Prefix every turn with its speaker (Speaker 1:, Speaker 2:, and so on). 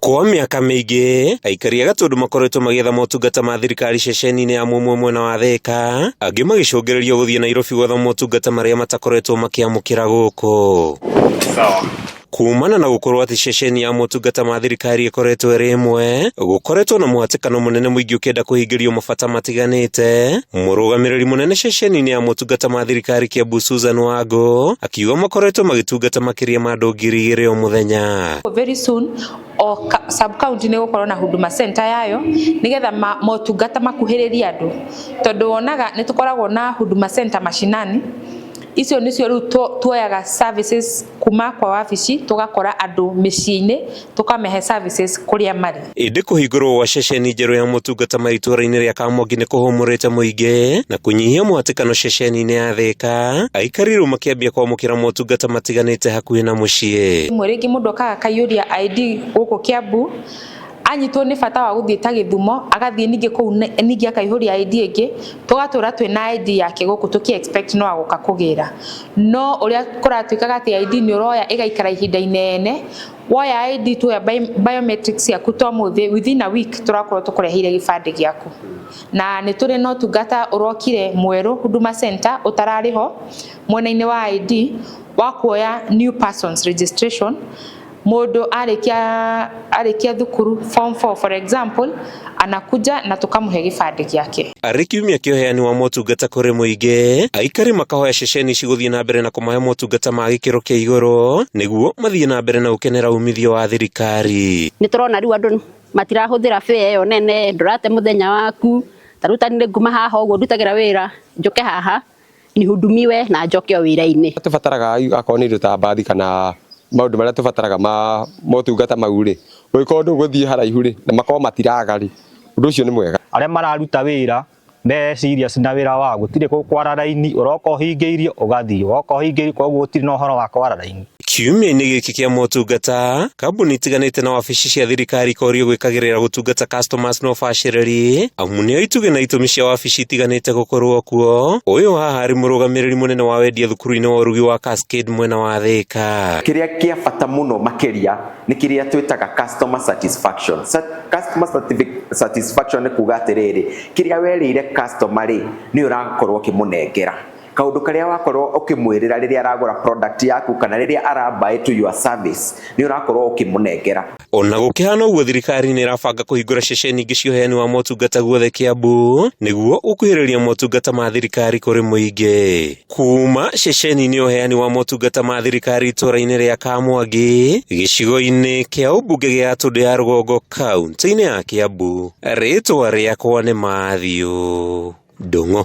Speaker 1: Kwa mĩaka mĩingĩ, aikari a Gatũndũ makoretwo magĩetha motungata ma thirikari ceceni-inĩ ya Mũmwe mwena wa Thĩka, angĩ magĩcũngĩrĩrio gũthiĩ Nairobi gwetha motungata marĩa matakoretwo makĩamũkĩra gũkũ. Kumana na gũkorwo atĩ ceceni ya motungata ma thirikari ĩkoretwo ĩrĩ ĩmwe, gũkoretwo na mũhatĩkano mũnene mũingĩ ũkĩenda kũhingĩrio mabata matiganĩte. Mũrũgamĩrĩri mũnene ceceni-inĩ ya motungata ma thirikari Kiambu Susan Wangũ akiuga makoretwo magĩtungata makĩria ma andũ 2000 o mũthenya.
Speaker 2: Very soon o sub county nĩ gũkorwo na Huduma Center yayo nĩgetha motungata makuhĩrĩrie andũ, tondũ wonaga nĩ tũkoragwo na Huduma Center mashinani. Icio nĩcio rĩu tuoyaga services kuma kwa wabici tũgakora andũ mĩciĩ-inĩ tũkamehe services kũrĩa marĩ.
Speaker 1: Ĩndĩ kũhingũrwo gwa ceceni njerũ ya motungata ma itũũra-inĩ rĩa Kamwangi nĩ kũhũmũrĩte mũingĩ na kũnyihia mũhatĩkano ceceni-inĩ ya Thĩka, aikari rĩu makĩambia kwamũkĩra motungata matiganĩte hakuhĩ na mũciĩ.
Speaker 2: Rĩmwe rĩngĩ mũndũ okaga akaiyũria ID gũkũ Kiambu, anyitwo nĩ bata wa gũthiĩ ta Gĩthumo, agathiĩ ningĩ kũu ningĩ akaihũria ID ĩngĩ, tũgatũra twĩna ID yake gũkũ tũkĩ expect no agũka kũgĩra. No ũrĩa kũratuĩkaga atĩ ID nĩ ũroya ĩgaikara ihinda inene, woya ID tuoya biometrics ciaku ta ũmũthĩ, within a week tũrakorwo tũkũreheire gĩbandĩ gĩaku. Na nĩ tũrĩ na ũtungata ũrokire mwerũ Huduma Center ũtararĩ ho mwena-inĩ wa ID wa kuoya new persons registration. Mũndũ arĩkia thukuru form 4, for example, anakuja na tũkamũhe gĩbandĩ gĩake.
Speaker 1: Arĩ kiumia kĩa ũheani wa motungata kũrĩ mũingĩ, aikari makahoya ceceni ici gũthiĩ na mbere na kũmahe motungata ma gĩkĩro kĩa igũrũ nĩguo mathiĩ na mbere na gũkenera umithio wa thirikari.
Speaker 3: Nĩ tũrona rĩu andũ matirahũthĩra fare ĩyo nene, ndũrate mũthenya waku. Ta rĩu ta nĩ nguma haha ũguo ndutagĩra wĩra, njũke haha nihudumiwe na njoke o wĩra-inĩ.
Speaker 4: Tũbataraga akorwo nĩ indo ta mbathi kana maũndũ marĩa tũbataraga ma motungata mau rĩ, ũngĩkorwo ndũgũthiĩ haraihu rĩ, na makorwo matiraga rĩ, ũndũ ũcio nĩ mwega.
Speaker 5: Arĩa mararuta wĩra me serious na wĩra wao, gũtirĩ kwara raini, ũroka ũhingĩirio ũgathiĩ, woka ũhingĩirio, koguo gũtirĩ na ũhoro wa kwara raini.
Speaker 1: Kiumia-inĩ gĩkĩ kĩa motungata, kambuni itiganĩte na wabici cia thirikari ikorio gwĩkagĩrĩra gũtungata customers na ũbacĩrĩri, amu nĩo itugĩ na itũmi cia wabici itiganĩte gũkorwo kuo. Ũyũ haha arĩ mũrũgamĩrĩri mũnene wa wendia thukuru-inĩ wa ũrugi wa Cascade mwena wa Thĩka.
Speaker 6: Kĩrĩa kĩa bata mũno makĩria nĩ kĩrĩa twĩtaga customer satisfaction. Customer satisfaction nĩ kuga atĩrĩrĩ, kĩrĩa werĩire customer rĩ, nĩ ũrakorwo ũkĩmũnengera kaundu karia wakorwo ukimwirira riria aragura product yaku kana riria ara buy to your service, ni urakorwo ukimunengera.
Speaker 1: Ona gũkĩhana ũguo, thirikari nĩ ĩrabanga kũhingũra ceceni ingĩ cia ũheani wa motungata guothe Kiambu nĩguo gũkuhĩrĩria motungata ma thirikari kũrĩ mũingĩ. Kuma ceceni-inĩ ya ũheani wa motungata ma thirikari itũũra-inĩ rĩa Kamwangi, gĩcigo-inĩ kĩa ũmbunge gĩa Gatũndũ ya Rũgongo, kaunti-inĩ ya Kiambu, rĩtwa rĩakwa nĩ Matthew Ndung'u.